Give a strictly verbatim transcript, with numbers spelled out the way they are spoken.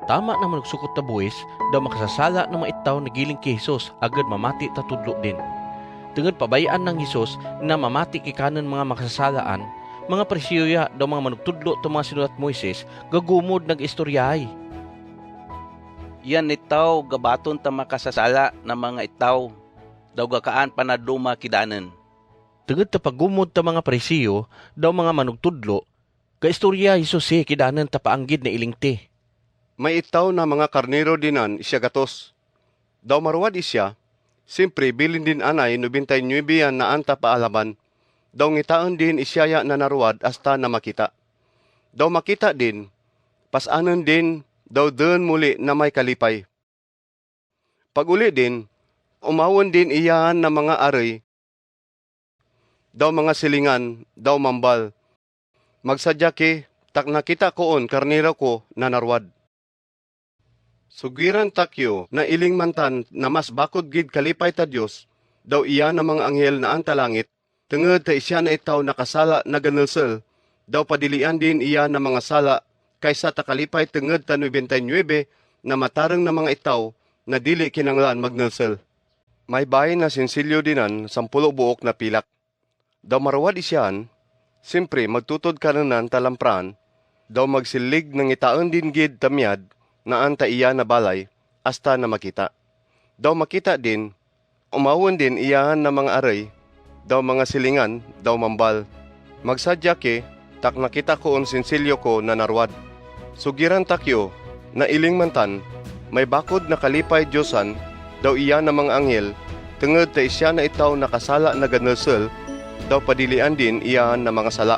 Tama na manuksukut ta buis, daw makasasala na manga itau na giling ki Jesus, agad mamati ta tudlo din. Tengad pabaian nang Jesus, na mamati ki kanan manga makasasalaan, manga Pariseo ya, daw manga manugtudlo ta manga sinulat Moises, ga gumud na ga istoriai. Ian itau ga batun ta makasasala na manga itau, daw ga kaan pana duma ki danan. Tengad ta pagumud ta manga Pariseo, daw manga manugtudlo, ga istoria Jesus e ki danan ta paanggid na iling te. Mai itau na manga karnero dinan isia gatos. Daw maruad isia, simpri bilin din anai nubintai nyuibi an na an ta paalaban. Daw ngitaan din isia ya na naruad asta na makita. Daw makita din, pas anan din, daw dun muli na mai kalipai. Paguli din, umaun din iaan na manga arei, daw manga silingan, daw mambal. Magsaja ke, tak na kita ko un karnero ko na naruad. Sugiran takio na iling mantan na mas bakut gid kalipai ta Dios, daw iaan na manga anghel na an ta langit, tengad ta isia na itau na kasala na ganelsel, daw padilian din iaan na manga sala, kaisa ta kalipai tengad ta nubintai nyuibi, na matareng na manga itau, na dili kinanglan magnelsel. Mai bai na sinsilio dinan sampulu buuk na pilak. Daw maruad isian, simpri magtutod kananan ta lampran, daw magsilig na ngitaan din gid ta miad, na an ta iaan na balai, asta na makita. Daw makita din, umaun din iaan na manga arei, daw manga silingan, daw mambal. Magsaja ke, tak na kita ko un sinsilio ko na naruad. Sugiran takio, na iling mantan, mai bakut na kalipai Diosan, daw iaan na manga anghel, tengad ta isia na itau na kasala na ganelsel, daw padilian din iaan na manga sala.